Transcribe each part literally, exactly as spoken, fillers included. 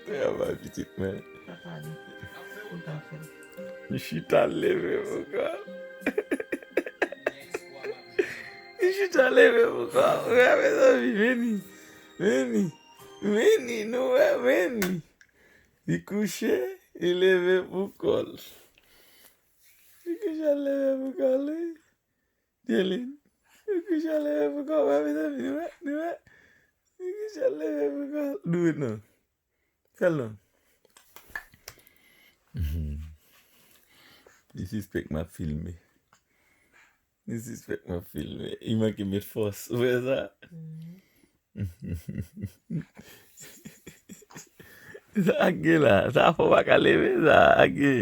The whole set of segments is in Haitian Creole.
Travay pitit mwen. Li chita leve pou kò l. Li chita leve pou kò l. Wè, mezanmi, vini. Vini. Vini, nou wè, vini. Li kouche, li leve pou kò l. Li kouche, li leve pou kò l, wi. Jelin. Li kouche, li leve pou kò l, wè, mezanmi, nou wè, nou wè. Li kouche, li leve pou kò l. Dwe non. Fè l non. Li sispèk m ap filme. Li sispèk m ap filme. Li manke met fòs. Ou wè sa? Sa age la. Sa fò pa ka leve sa. Age.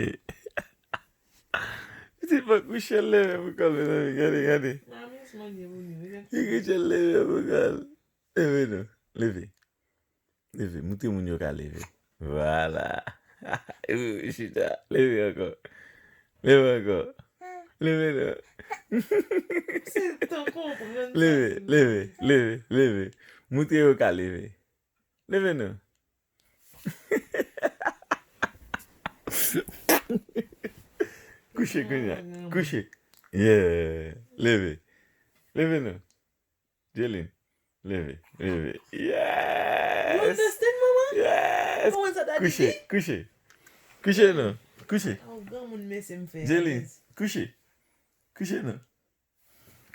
Pitit mwen kouche l leve pou kò l, mezanmi. Gade, gade. Li kouche l leve pou kò l. Leve non. Leve. Leve. Montre moun yo ka leve. Vwala. Ou chita. Leve ankò. Leve ankò. Leve non. Se tan konprann sa. Leve, leve, leve, leve. Montre yo ka leve. Leve non. Kouche kounye a. Kouche. Yeah. Leve. Leve non. Jelin. Leve. Leve. Yes. You understand, mama? Yes. Kouche. Kouche. Kouche non. Kouche. Jelin. Kouche. Kouche non.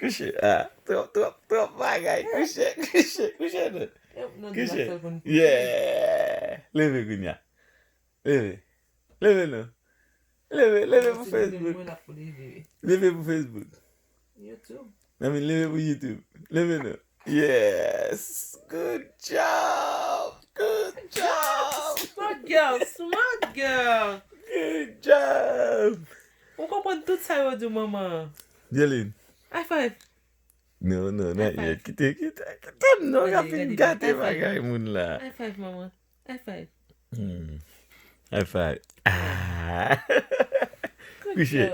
Kouche. Ah, twòp, twòp, twòp bagay. Kouche, kouche, kouche non. Kouche. Yeah. Leve kounye a. Leve. Leve non. Leve, leve pou Facebook. Leve pou Facebook. YouTube. I mean, leve pou YouTube. Leve non. Yes. Good job. Good job. Smart girl, smart girl. Good job. Ou konprann tout sa yo di w, manman. Jelin. High five. Non, non, not yet. Kite, kite, kite m non, w ap fin gate bagay moun la. High five, manman. High five. Hmm. High five. Ah. Kouche.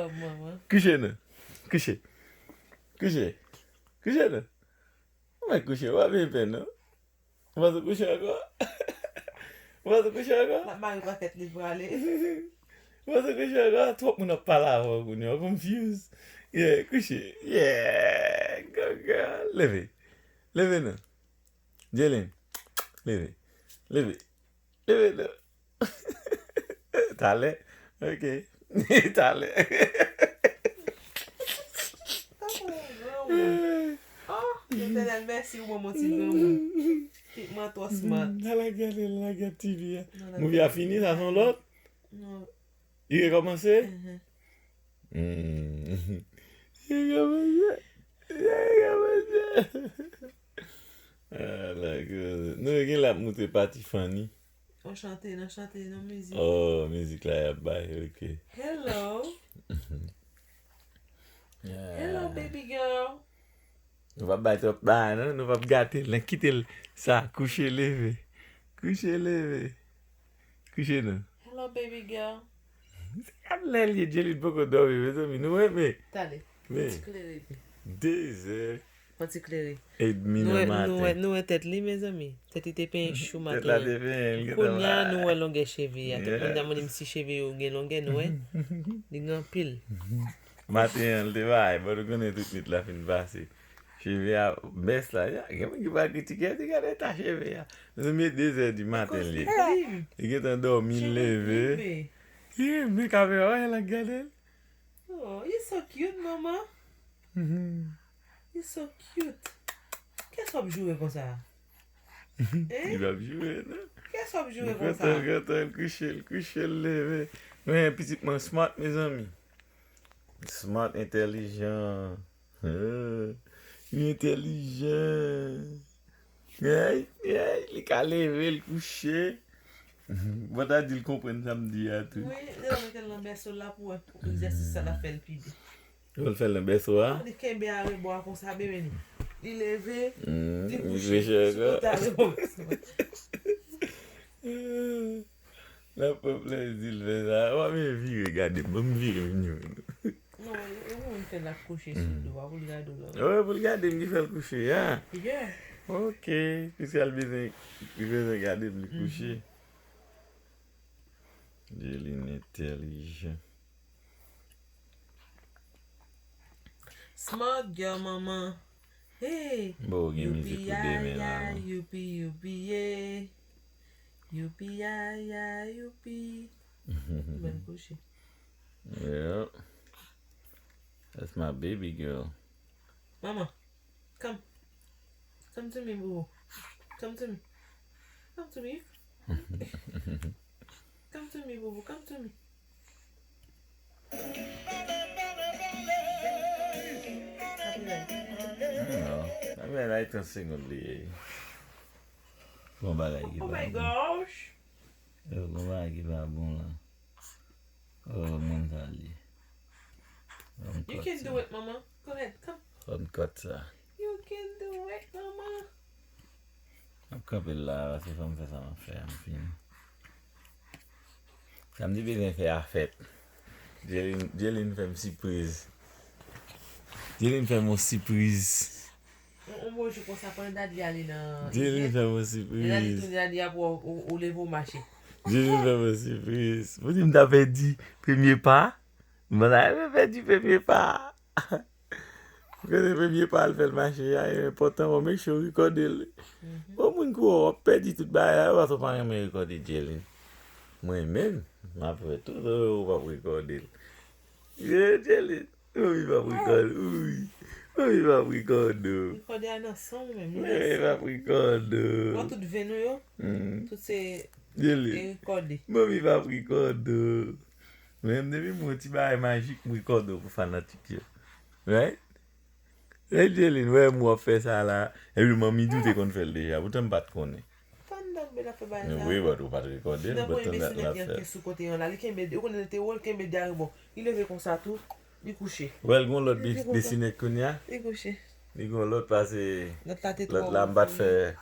Kouche non. Kouche. Kouche. Kouche non. Mwen kouche, w ap byen pè non. Ou pa sou kouche ankò? Ou pa sou kouche ankò? L ap mare pakèt li prale. Ou pa sou kouche ankò? Twòp moun ap pale avè w kounye a, w confuse. Yeah, kouche. Yeah, good girl. Leve. Leve non. Jelin. Leve. Leve. Leve non. Talè. Ok. Talè. Oh, Letènèl, mèsi ou ban mwen ti granmoun. Pitit mwen twò smart. Ala gade, ala gade T V a. Movie a fini, sa se yon lòt? Non. Li rekòmanse? Mhm. Hmm. Li rekòmanse. Li rekòmanse. Ala koze. Nou gen la ap moutre pati Fanny. On chante, nan chante, nan mizik. Oh, mizik la y ap bay, ok. Hello. Hello, baby girl. Nou p ap bay twòp bagay non, nou p ap gate l, nan kite l sa, kouche leve. Kouche leve. Kouche non. Hello, baby girl. Gad lè l ye, Jelin poko dòmi, mezanmi, nou wè, men. Tande. Men. Ti klere. De zè. Fon ti klere. Edmi nan maten. Nou wè, nou wè tèt li, mezanmi. Tèt li te penyen chou maten an. Tèt la te penyen, li gentan la. Kounye a, nou wè longè cheve a. Tout moun ap mande m si cheve yo gen longè, nou wè. Li gen anpil. Maten an, li te bay, bon, nou konnen tout nwit la fin pase. Cheve a, bès la, ya, gen moun ki pral kritike, di gade eta cheve a. Mezanmi, e de zè di maten li ye. Li gentan dòmi, l leve. Li renmen kamera, wè l ap gade l. Oh, you so cute, mama. Mhm. You so cute. Kiyès w ap joure konsa? Hein? Li p ap joure, non? Kiyès w ap joure konsa? Li kontan, kontan, l kouche, l kouche, l leve. Men, pitit mwen smart, mezanmi. Smart, entèlijan. Li entèlijan. Hey, hey, li ka leve, l kouche. Bon, ta di l konprann sa m di a tou. Wi, lè w mete l nan bèso la pou wè egzèsis sa l ap fè l pi byen. Ou konn fè l nan bèso a? Li kenbe arebò a konsa, bebe li. Li leve, li kouche. Li kouche ankò. L ap pran plezi l fè sa. W ap vin vire gade m. Ban m vire vin jwenn ou. Non, e ou menm fè l ap kouche sou do a pou l gade w la. Wi, pou l gade m ki fè l kouche a. Yeah. Ok. Piske l bezwen, li bezwen gade m, li kouche. Jelin entèlijan. Smart girl, manman. Hey! Bon, gen mizik pou demen la. Youpi, youpi, yeah. Youpi, ya, ya, youpi. Mwen kouche. Yeah. That's my baby girl. Mama, come. Come to me, boo. Come to me. Come to me. Come to me, boo boo. Come to me. No. I mean, I can sing only. Bon bagay ki Oh pa my bon. Gosh. Yo, bon bagay ki pa bon la. Oh, moun sa li. You can do it, mama. Go ahead, come. Fò m kòt sa. You can do it, mama. M ap kanpe l la, paske fò m fè sa m ap fè a, m fini. Sa m te bezwen fè a fèt. Jelin, Jelin fè m sipriz. Jelin fè m yon sipriz. On, on bon jou konsa, pandan Dadi ale nan Jelin izyèn, fè m yon lè Dadi sipriz. tounen, Dadi ap wè ou, ou, ou leve ou mache. Jelin fè m yon sipriz. Pou di m ta pèdi premye pa. M ta renmen pèdi premye pa. Pou kote premye pa l fè l mache a, e enpòtan, bon, make sure w rekòde l. Bon, moun kou w ap pèdi tout bagay la, yo pa twò pa renmen rekòde Jelin. Mwen menm, m ap wè tout, oh, w ap rekòde l. Ye, Jelin. Mami p ap rekòde, wi. Mami p ap rekòde w. Rekòde a nan san ou menm. Mami p ap rekòde w. Wè tout venn ou yo, Hmm. Tout se Jelin. E rekòde. Mami p ap rekòde w. Menm depi m wè ti bagay majik, m rekòde w pou fanatik yo. Right? Hey, Jelin, wè m w ap fè sa la. Epi manmi tou te konn fè l deja, poutan m pa t konnen. Tann dòk ben ap fè bagay sa. Wi, but ou pa t rekòde l, Nan but premye tann dat desinet l ap li fè. Anke sou kote an la, li kenbe, ou konnen l te wo, l kenbe dyare bon. Li leve konsa tou, li kouche. Wè l gon lòt de- desinet kounye a. Li kouche. Li gon lòt pase Lòt la te lòt twò la wo m pa t pou fè li.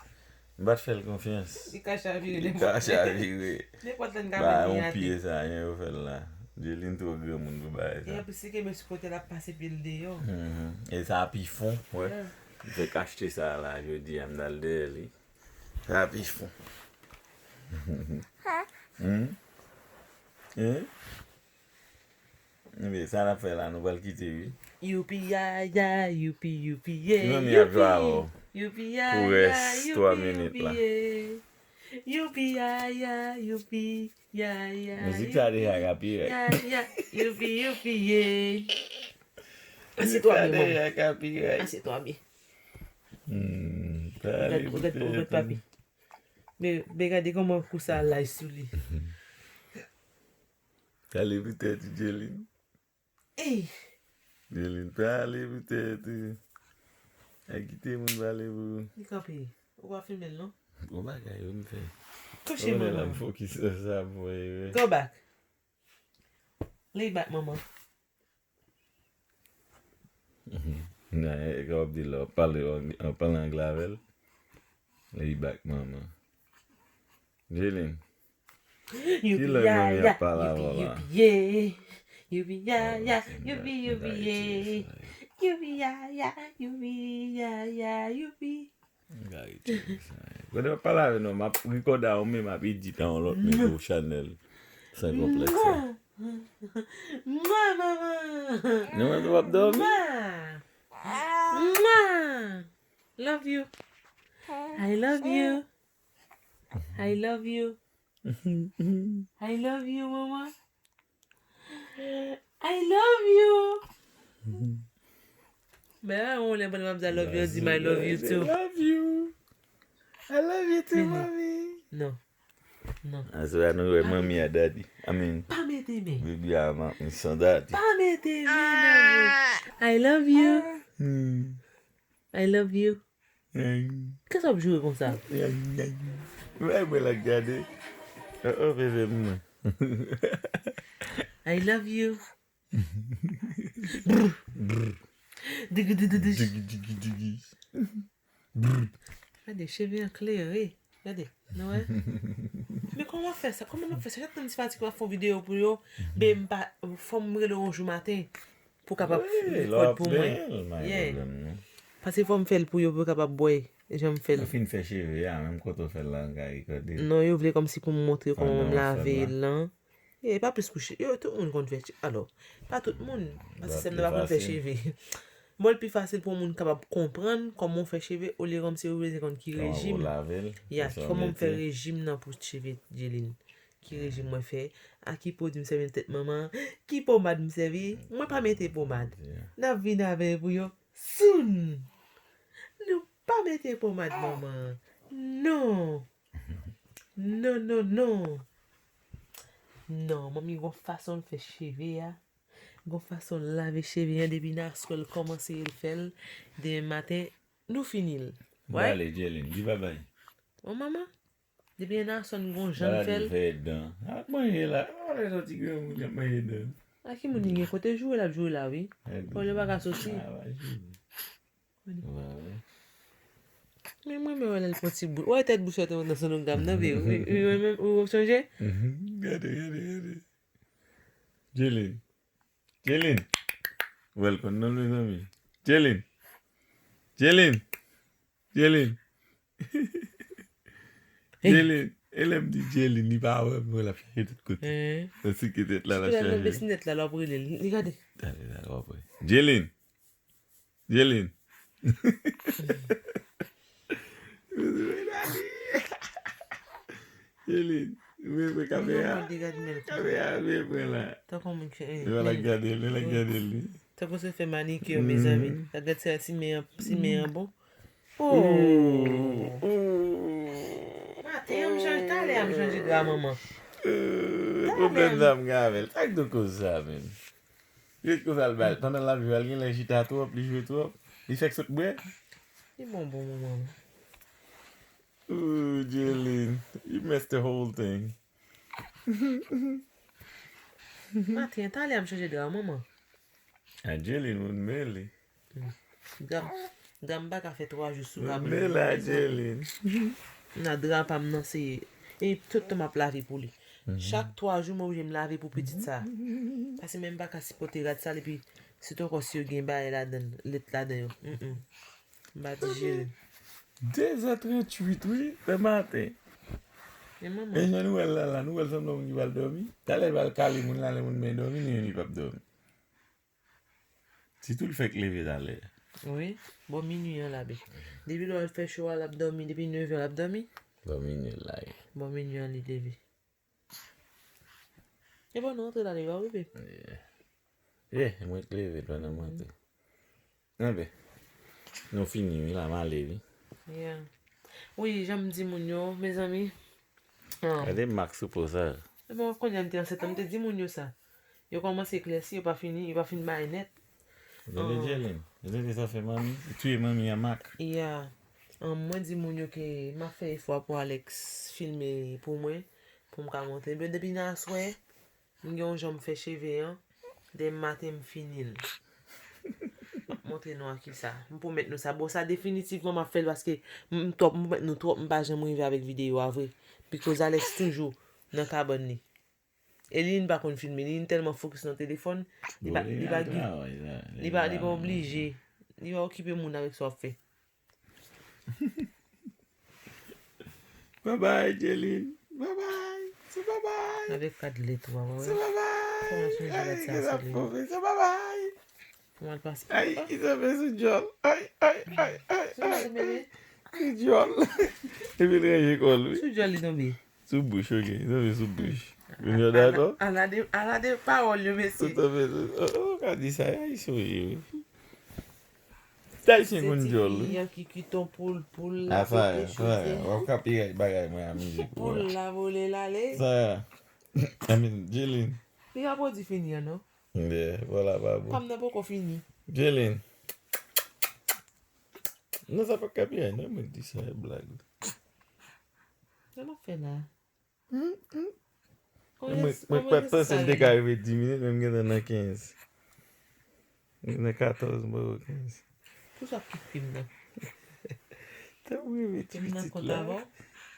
M pa t fè l konfyans. Li ka chavire Li ka nenpòt lè. Chavire. Nenpòt lè n ka Ba, mennen yon atè. Pye sa, yon yo fè l la. Jelin twò granmoun pou bagay E sa. anplis, si kenbe sou kote l ap pase pye l deyò. Mhm. E sa pi fon, wè. Yeah. M fèk achte sa la, jodi a, m t al dèyè li. Sa pi fon. Hmm? Hein? Ebyen, sa n ap fè la, nou pral kite, wi. Youpi ya ya, youpi, youpi ye, Ki manmi ap jwe avè w youpi ya pou ya, rès twa youpi, minit youpi la. Ye. Youpi ya ya, youpi ya ya. Mizik sa deja copyright. Ya ya, youpi, youpi ye. Assieds-toi Sa bien, maman. Deja copyright. Assieds-toi bien. Hmm, Regarde, regarde, regarde papi. Mais, mais regardez comment kou sa laj sou li. Pale pou tèt ou, Jelin. Ey! Jelin, pale pou tèt ou. Ay, kite moun pale pou ou. Li kanpe. Ou pa filme l non? Bon bagay, wi, m fè. Touche Mwen la, manman. M fokis nan sa pou mwen, wi. Go back. Lay back, manman. Nan, e, e, w ap di la, w ap pale, w ap pale anglè avè l. Lay back, manman. Jelin. Youpi Ki lang ya manmi ya, ap pale avè w youpi la? Youpi ye. Youpi ya ya, Oh, youpi m youpi ka ye. retire sa, wi. Youpi ya ya, youpi ya ya, youpi. M ka retire sa, wi. Gade, w ap pale avè nou, m ap rekòde a ou menm, m ap edit a yon lòt nivo chanèl. San konplèks sa. Mwa, mama. Nou menm tou w ap dòmi? Mwa. Mwa. Love you. I love you. I love you. I love you, mama. I love you. Ben, yon lè, bon, m ap di I love you, di m I love you too. Love you. I love you too, Mene. Mami. Non. Non. Aswè a nou wè manmi a daddy. I mean, Pa mete men. Baby a manmi san daddy. Pa mete men nan bouch. I love you. Hmm. I love you. Ay, Kisa w ap joure konsa? ay, ay. Wè mwen la gade. Oh, oh, bebe mwen. I love you. Digi, digi, digi. Digi, digi, digi. Gade, cheve an klere. Gade, nou wè? Men kòman w ap fè sa? Kòman m ap fè sa? Chak tan m ti fatige, m ap fè yon videyo pou yo. Ben, m pa, fò m rele w yon jou maten pou w kapab rekòd pou mwen. Yeah. Paske fò m fè l pou yo, pou yo kapab wè jan m fè l. Ou fin fè cheve a, menm kote w fè l la, m ka rekòde. Non, yo vle kòmsi pou m montre kòman m lave l lan. E pa plis pou cheve. Yo, tout moun konn fè cheve. Alò, pa tout moun. Paske sè m nan pa konn fè cheve. Bon, l pi fasil pou yon moun kapab konprann kòman w fè cheve, olye kòmsi ou bezwen konn ki rejim. Ya, kòman m fè rejim nan pou cheve Djeline. Ki rejim mwen fè, a ki pwodui m sèvi nan tèt manman, ki pomad m sèvi. Mwen pa mete pomad. N ap vin avè l pou yo. Soon! Nou pa mete pomad manman. Non. Non, non, non. Non, manmi gon fason l fè cheve a. Gon fason l lave cheve a depi nan aswè l kòmanse l fè l. Demen maten, nou fini l. Wè? Prale, Djeline, di babay. Bon, manman. Depi nan aswè n gon jan l fè l. Fè dan. Ap manje la. Wè, lè sòti granmoun ap manje dan. A ki moun li gen? Kote joure l ap joure la, wi. Paul yo pa ka soti. Men mwen, men wè lè l pran ti bout. Wè tèt bouch la te nan sonogam nan, wi, wi, wi, wi, ou sonje? Gade, gade, gade. Djeline. Djeline. Wè l konn non, mezanmi. Djeline. Djeline. Djeline. Djeline. E lè m di Djeline, li pa wè m, wè l ap chache tout kote. Nan sike tèt la, l ap chache. Lè l leve sinèt la, l ap rele l. Li gade. Tande, tande, w ap wè. Djeline. Djeline. Djeline, ou mwen pran kamera. Kamera, ou mwen pran la. Tankou moun ki, eh, yo la gade l, yo la gade l. Tankou se fè manikè, mezanmi. Sa gad sa, si men an, si men an bon. Oh. Maten an, m chanje, talè a, m chanje dra manman. Pwoblèm sa m gen avè l. Sa k do koz sa, menm? Li ret konsa, l bay, pandan l ap jwe a, l genlè chita twòp, li jwe twòp. Li fèk sot bwè. Li bon, bon manman. Ooh, Djeline, you messed the whole thing. Maten, talè a m chanje dra, manman. A Djeline, moun mele. Dra m, dra m pa ka fè twa jou sou kabrit. Moun mele a Djeline. Nan dra pa m nan, se, e tout tan m ap lave pou li. Chak twa jou, mwen oblije m lave pou pitit sa. Paske menm m pa ka sipòte rad sal, epi sitou ankò si yo gen bagay ladan, lèt ladan yo. Mm, mm. M pa dijere. De zè tranntuit, wi, nan maten. Men manman. E jan nou wè l la, la, nou wè l sanble yon moun ki pral dòmi. Talè l pral kale moun la, lè moun byen dòmi, li menm li p ap dòmi. Sitou l fèk leve talè. Wi, bò minui an la, be. Depi lè w al fè cho a, l ap dòmi, depi nevè, l ap dòmi. Bò minui la ye. Bò minui an, li leve. E bò nou antre la, li pa rive. Yeah. Yeah, mwen k leve pandan m antre. Anben, nou fini, wi, la, m ale, wi. Yeah. Wi, jan m di moun yo, mezanmi. Ah. Gade mak sou po sa. E bon, kounye a m te ansent, m te di moun yo sa. Yo kòmanse eklèsi, yo pa fini, yo pa fin bay nèt. Gade Djeline, gade sa fè manmi, li touye manmi an mak. Yeah. Ah, mwen di moun yo ke m ap fè efò pou Alex filme pou mwen, pou m ka montre. Men depi nan aswè, m gen yon jan m fè cheve an, demen maten m fini l. M ap montre nou a kisa. M pwomèt nou sa. Bon, sa definitivman m ap fè l paske m, m twòp, m pwomèt nou twòp, m pa janm rive avèk videyo a vre. Because Alex toujou nan kabann li. E li, li pa konn filme, li, li tèlman fokis nan telefòn, li pa, li pa, li pa, li pa oblije, li pa okipe moun avèk sa w ap fè. Bye bye, Djeline. Bye bye. Se bye bye. Gade kad lèt ou a, wè. Se bye bye. Kòman chanje lèt sa, se li. Se bye bye. Kòman l pase? Ay, li tonbe sou djòl. Ay, ay, ay, ay, ay. Sou djòl li tonbe? Sou djòl. Epi l ranje kò l, wi. Sou djòl li tonbe. Sou bouch, ok. Li tonbe sou bouch. Moun yo dakò? Ala de, ala de pawòl yo, mesye. Ou tonbe sou, ou, ou ka di sa, Ayisyen ou ye, wi. Ayisyen konn djòl, wi. Yankee Kiton poul, poul la, sa, pete sa, cheve. W ap ka pire bagay mwen a mizik ou a. Poul la vole l ale. Sa, I mean, Djeline. Li pa pwodui fini an, non. Yeah, vwala pa bon. Pa m nan poko fini. Djeline. Non, sa pa ka pire, non, mwen di sa, e blag. Sa m ap fè la? Mwen, mwen pa t panse m te ka rive dis minit, men m gentan nan kenz. M nan katòz, m poko kenz. Poukisa w ap kite m nan? Tanm reve ti pitit la.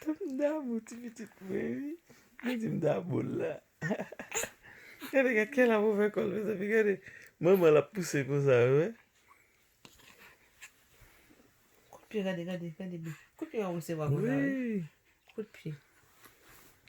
Tanm damou ti pitit mwen, wi. Mwen di m damou l la. Gade, gade kè la pou fè kò l, mezanmi, gade. Manman l ap pouse konsa, wi. Kout pye, gade, gade, gade, bi. Kout pye w resevwa konsa, wi. Wi. Kout pye.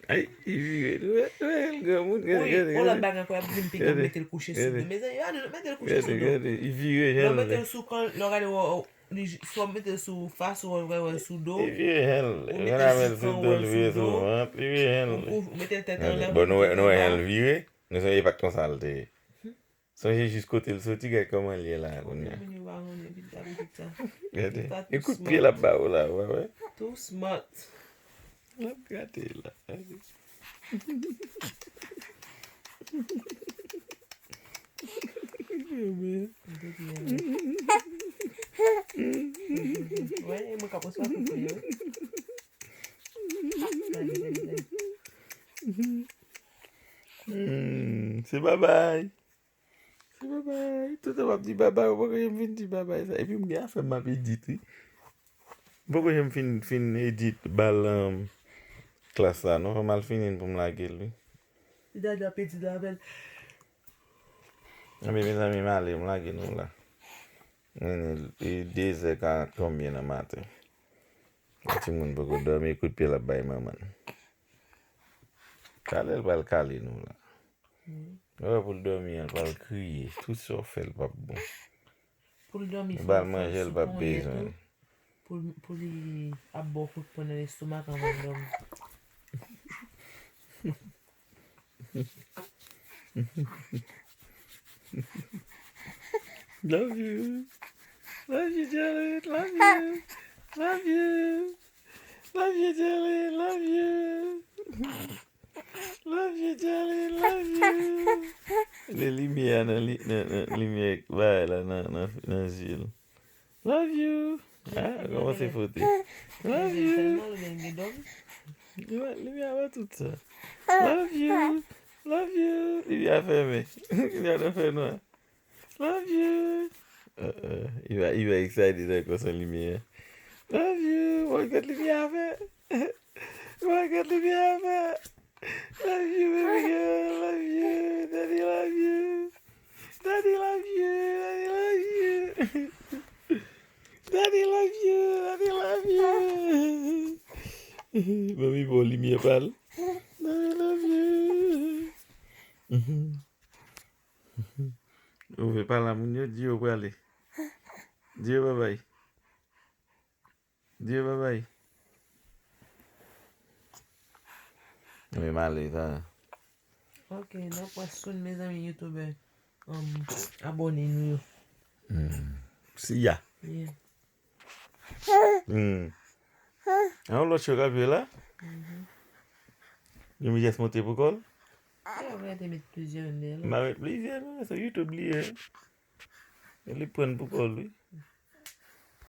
Ay, li vire. Li wè, li wè l granmoun. Gade, wi, gade, yon lòt gade. Bagay ankò, y ap di m piga, gade, mete l kouche sou do. Mezanmi, a nou mete l kouche sou do. Gade, gade, li vire, lè w mete l sou kan, lè w gade, w, w, li j-, swa w mete l sou fas, ou wè, wè sou do. Li vire, l, ou mete l sou kan, w wè l sou do. Li vire sou vant, li vire, l. Ou, ou mete l tèt anlè, bon, nou wè, nou wè, l vire. Nou sonje pa t konsa l te ye. Sonje jis kote l soti, gade kòman l ye la kounye a. Moun yo pa konnen pitit sa, pitit sa. Gade, e kout pye l ap ba ou la, w wè. Too smart. L ap gate la. Gade. Wè, e mwen k ap resevwa kout pye yo. Gade, gade, gade. Hmm, se babay. Se babay. Tout tan w ap di babay, ou poko janm fin di babay sa. Epi m gen afè m ap edit, wi. M poko janm fin, fin edit bal, um, klas la, non. Fò m al fini l pou m lage l, wi. Li ta dwe ap edit avè l. Enben, mezanmi, m ale, m lage nou la. Mwen, e dezè karant konbyen nan maten. Timoun poko dòmi, kout pye l ap bay manman l. Talè l pral kale nou la. Wi. Lè pou l dòmi an, l pral kriye. Tout sa w fè, l p ap bon. Pou l dòmi, fò l ba l manje, l p ap bezwen l. Pou, pou li ap ba w kout pwen nan lestomak anvan l dòmi. Love you. Love you, Jared. Love you. Love you. Love you, Jared. Love you. Love you, Jared. Love you. Le limyè nan li, nan, nan limyè bay la nan, nan, nan zye l. Love you. Ah, kòman se fote? Love you. Tèlman l gen dòm. Limyè, limyè wè tout sa. Love you. Love you. Limyè fèmen. Limyè nan fè nwa. Love you. Uh, uh. Li va, li va excited ankò san limyè. Love you. Mwen gad limyè a fè. Mwen gad limyè a fè. Love you, baby girl. Love you. Daddy love you. Daddy love you. Daddy love you. Daddy love you. Daddy love you. Manmi ba w limyè pa l. Daddy love you. Ou vle pale a moun yo, di yo prale. Di yo babay. Di yo babay. Men m ale sa. Ok, n ap wè soon, mezanmi, youtubè, um, abòne nou yo. Hmm. Siya. Yeah. Hmm. An yon lòt cho k ap jwe la? Mhm. Jimmy Jess monte pou kò l? Yo, mwen te met plizyè yon dèyè lòt. M a met plizyè, non, se YouTube li ye. Li pran pou kò l, wi.